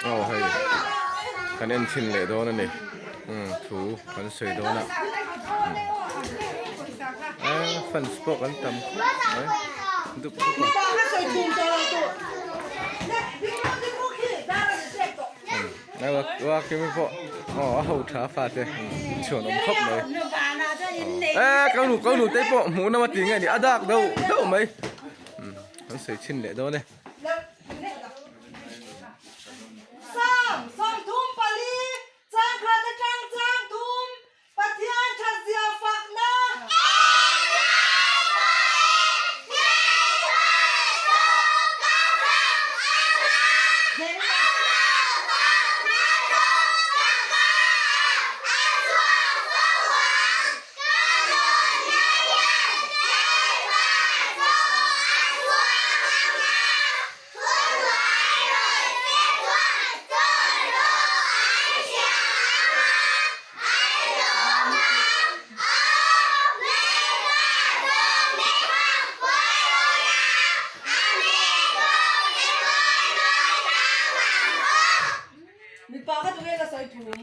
Aw hei kan en chhin leh dawn a ni umm thu kan sawi dawn a eee fans pawh kan tam khawp mai dup dup a. Kimi pawh aw a ho tha fate chhuan awm khawp mai eee ka nu ka nu te pawh hmuh nawm a ti nge ni a dak deuh deuh mai kan sawi chhin leh dawn e. Pathian thatzia fakna. Mipa kha tunge la sawi thum?